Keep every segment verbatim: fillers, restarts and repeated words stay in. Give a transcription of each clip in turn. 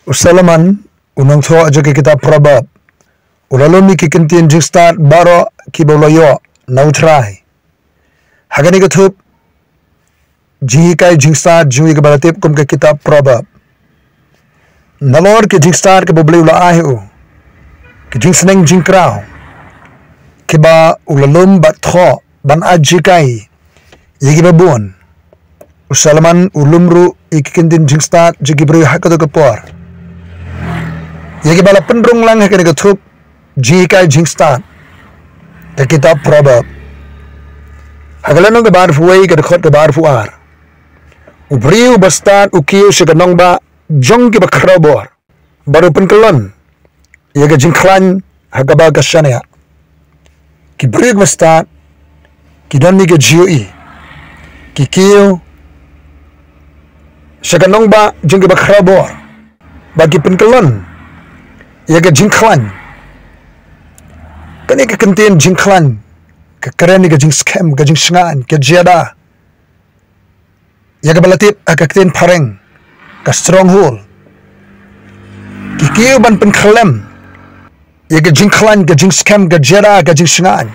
U Solomon, u nongthoh jong ka kitab Proverb, u la lum ïa ki kyntien jingstad baroh kiba u la ïoh na U Trai. Ha kane ka thup jinghikai jingstad jong ngi kaba la tip kum ka kitab Proverb, nalor ki jingstad kiba U Blei u la ai ha u, ki jingsneng jingkraw kiba u la lum bad thoh ban ai jinghikai ïa kiba bun. U Solomon u lum ruh ïa ki kyntien jingstad jong ki briew ha kato ka por, ïa kiba la pynrung lang ha kane ka thup jinghikai jingstad, ka kitab Proverb. Ha ka lynnong kaba arphew wei, ka dkhot kaba arphew ar: U briew bastad u kiew sha ka nongbah jong kiba khraw bor, bad u pynkyllon ïa ka jingkhlaiñ ha kaba ka shaniah. Ki briew kiba stad ki don ïa ka jingïohi, ki kiew sha ka nongbah jong kiba khraw bor, bad ki pynkyllon ïa ka jingkhlaiñ. Kane ka kyntien jingkhlaiñ ka kren ïa ka jingskhem, ka jingshngaiñ, ka jingïada, ïa kaba la tip ha ka ktien phareng ka stronghold. Ki kiew ban pynkhyllem ïa ka jingkhlaiñ, ka jingskhem, ka jingïada, ka jingshngaiñ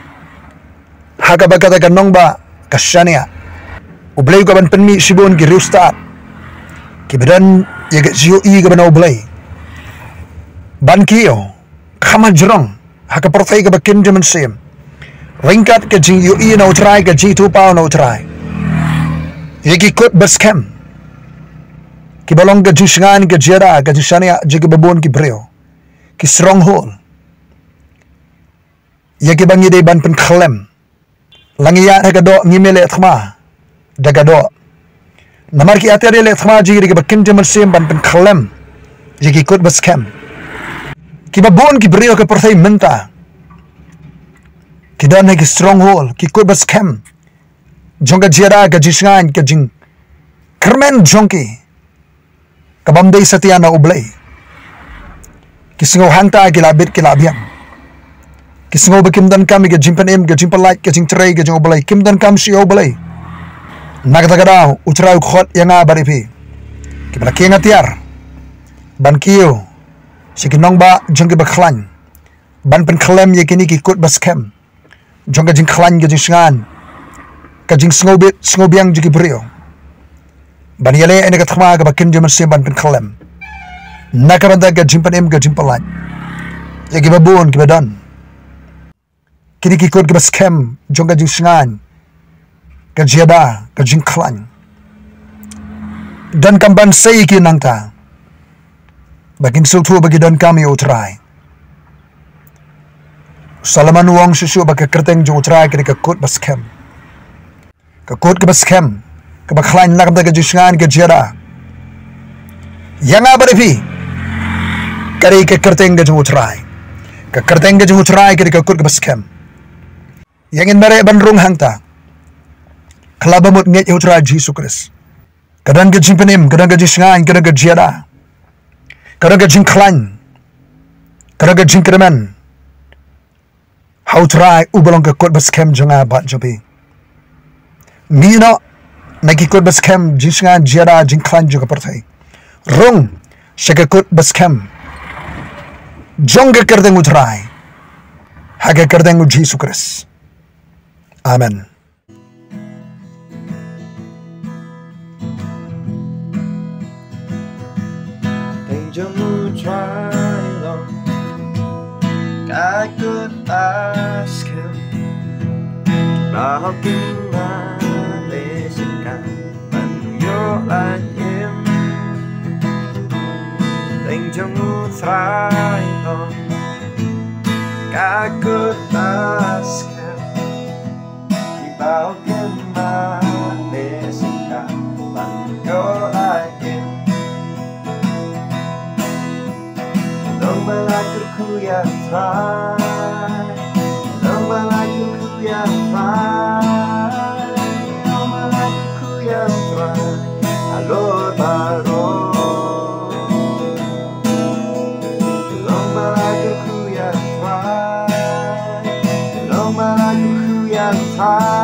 ha kaba kata ka nongbah ka shaniah. U Blei u kwah ban pynmih shibun ki riewstad kiba don ïa ka jingïohi kaba na U Blei ban kiew kham hajrong ha ka pyrthei kaba kim jingmynsiem, ryngkat ka jingïohi na U Trai, ka jingithuhpaw na U Trai, ïa ki kut baskhem kiba long ka jingshngaiñ, ka jingïada, ka jingshaniah jong kiba bun ki briew, ki stronghold, ïa kiba ngi dei ban pynkhyllem. La ngi ïaid ha ka doh, ngim ïaleh thma da ka doh, namar ki atiar ïaleh thma jong ngi dei kiba kim jingmynsiem ban pynkhyllem ïa ki kut baskhem. Kiba bun ki briew ha ka pyrthei mynta ki don ha ki stronghold, ki kut baskhem jong ka jingïada, ka jingshngaiñ, ka jingkyrmen jong ki kabym dei satia na U Blei. Ki sngew hangta, ki la bit, ki la biang. Ki sngew ba kim donkam ïa ka jingpynim, ka jingpyllait, ka jingtrei ka jong U Blei. Kim donkam shuh ïa U Blei. Na kata ka daw U Trai u khot ïa nga bad ïa phi kiba la kieng atiar ban kiew sha ki nongbah jong kiba khlaiñ, ban pynkhyllem ïa kine ki kut baskhem jong ka jingkhlaiñ, ka jingshngaiñ, ka jingsngewbit sngewbiang jong ki briew, ban ïaleh ïa ka thma kaba kim jingmynsiem ban pynkhyllem na ka bynta ka jingpynim, ka jingpyllait ïa kiba bun kiba don kine ki kut kiba skhem jong ka jingshngaiñ, ka jingïada, ka jingkhlaiñ. Donkam ban sei ïa ki nangta ba kin sngewthuh ba ki donkam ïa U Trai. Solomon u ong shuh shuh ba ka kyrteng jong U Trai ka dei ka kut baskhem. Ka kut kaba skhem, kaba khlaiñ na ka bynta ka jingshngaiñ, ka jingïada ïa nga bad ïa phi, ka dei ka kyrteng ka jong U Trai. Ka kyrteng ka jong U Trai ka dei ka kut kaba skhem. Ïa ngin mareh ban rung hangta, ka la ba mut ngeit ïa U Trai Jisu Khrist. Ka don ka jingpynim, ka don ka jingshngaiñ, ka don ka jingïada, ka don ka jingkhlaiñ, ka don ka jingkyrmen ha U Trai uba long ka kut baskhem jong nga bad jong phi. Mih noh na ki kut baskhem jingshngaiñ, jingïada, jingkhlaiñ jong ka pyrthei. Rung sha ka kut baskhem jong ka kyrteng U Trai, ha ka kyrteng U Jisu Khrist. Amen. Teng jong U Trai long ka kut baskhem, ba hok kin mane shisha ban ïoh lait im. Teng jong U Trai long ka kut baskhem, kiba hok kin mane shisha ban ïoh lait im. Long ba la kyrkhu ïa U Trai, long ba la kyrkhu ïa U Trai, long ba la kyrkhu ïa U Trai halor baroh. Long ba la kyrkhu ïa U Trai, long ba la kyrkhu ïa U Trai.